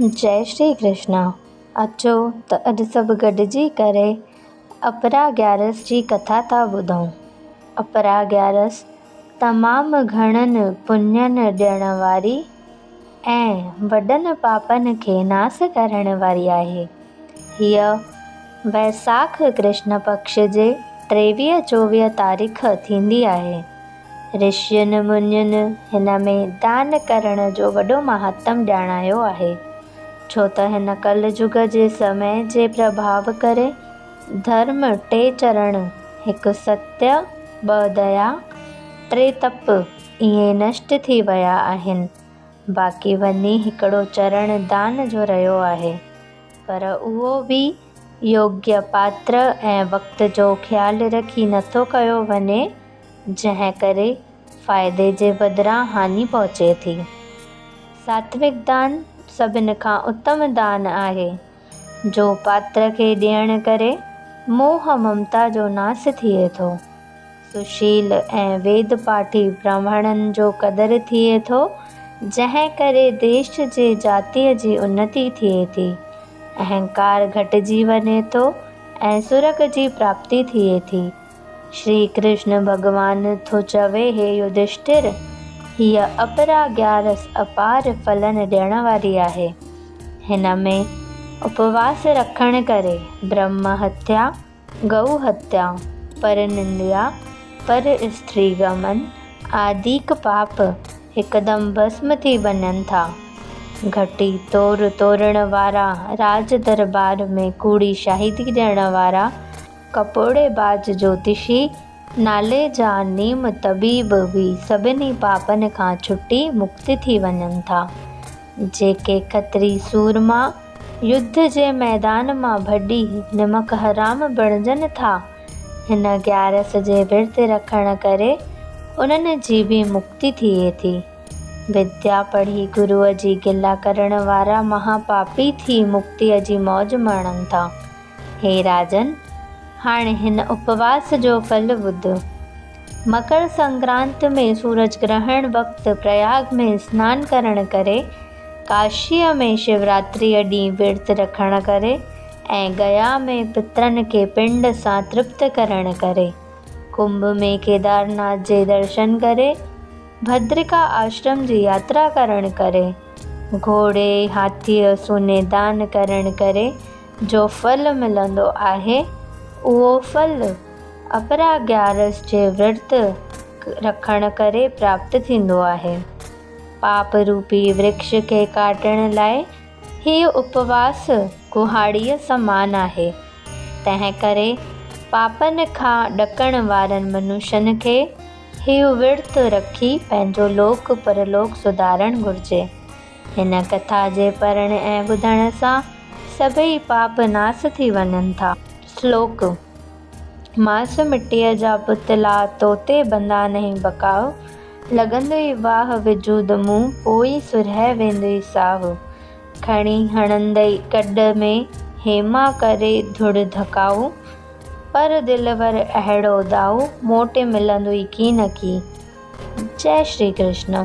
جئي شري ڪرشنا. اچو ته اڄ سڀ گڏجي ڪري اپرا گيارس جي ڪٿا ٿا ٻڌون. اپرا گيارس تمام گهڻن پڃن ڏيڻ واري ۽ وڏن پاپن کي ناس ڪرڻ واري آهي. هيء ويساک ڪرشن پڪش جي ٽيويهه چوويهه تاريخ ٿيندي آهي. رشين منين هن ۾ دان ڪرڻ جو وڏو مهاتم ڄاڻايو آهي، ڇو ته هن ڪل جگ جي سمي جي پرڀاء ڪري ڌرم ٽي چرڻ، هڪ ستيه، ٻه ديا، ٽي تپ ائين نشٽ ٿي ويا آهن، باقي وڃي هڪڙو چرڻ دان جو رهيو آهي، پر اهو به يوگيه پاتر ۽ وقت جو خيال رکي نٿو ڪيو وڃي. جنهن ڪري فائدي جي بدران هاڃي پهچي ٿي. ساتوڪ دان سڀن کان اتم دان آهي، جو پاتر کي ڏيڻ ڪري موهه ممتا جو ناس ٿئي ٿو. سشيل ۽ ويد پاٺي براهمڻن جو قدر ٿئي ٿو، جنهن ڪري ديش جي جاتيء جي انتي ٿئي ٿي. اهنڪار گهٽجي وڃي ٿو ۽ سرڳ جي پراپتي ٿئي ٿي. شري ڪرشن ڀڳوان ٿو چوي هي يڌشٺر! هيء اپرا گيارس اپار ڦلن ڏيڻ واري آهي. هن ۾ اپواس رکڻ ڪري برهم هتيا، گئو هتيا، پر ننديا، پر استري گمن آديڪ پاپ هڪدم ڀسم ٿي وڃن ٿا. گهٽي تور تورڻ وارا، راج درٻار ۾ ڪوڙي شاهدي ڏيڻ وارا، ڪپوڙي باز جوتشي نالي جا نيم طبيب به سڀني پاپن کان ڇٽي مڪت ٿي وڃن ٿا. جيڪي کتري سورما يڌ جي ميدان مان ڀڄي نمڪ حرام بڻجن ٿا، هن گيارس جي ورت رکڻ ڪري انهن جي به مڪتي ٿئي ٿي. وديا پڙهي گروء جي گلا ڪرڻ وارا مها پاپي ٿي مڪتيء جي موج ماڻن ٿا. هي راجن! هاڻي هن اپواس جو ڦل ٻڌ. مڪر سنڪرانت ۾ سورج گرهڻ وقت پرياگ ۾ سنان ڪرڻ ڪري، ڪاشيء ۾ شوراتريء ڏينهن ورت رکڻ ڪري ۽ گيا ۾ پترن کي پنڊ سان ترپت ڪرڻ ڪري، ڪنڀ ۾ ڪيدارناٿ جي درشن ڪري، ڀدرڪا آشرم جي ياترا ڪرڻ ڪري، گهوڙي، هاٿيء، سوني دان ڪرڻ ڪري جو ڦل ملندو آهي، اهو ڦل اپرا گيارس جي ورت رکڻ ڪري پراپت ٿيندو آهي. پاپ روپي ورڪش کي ڪاٽڻ لاء هيء اپواس ڪهاڙيء سمان آهي. تنهن ڪري پاپن کان ڏڪڻ وارن منشين کي هيء ورت رکي پنهنجو لوڪ پرلوڪ سڌارڻ گهرجي. هن ڪٿا جي پڙهڻ ۽ ٻڌڻ سان سڀئي پاپ ناس ٿي وڃن ٿا. شلوڪ، ماس مٽيء جا پتلا، توتي بندا نهين بقاء. لڳندئي واهه وجود مون، پوء سرهي ويندئي ساهه. کڻي هڻندئي کڏ ۾، هيما ڪري ڌوڙ ڌڪاء. پر دلبر اهڙو داء، موٽي ملندئي ڪينڪي. جئي شري ڪرشن.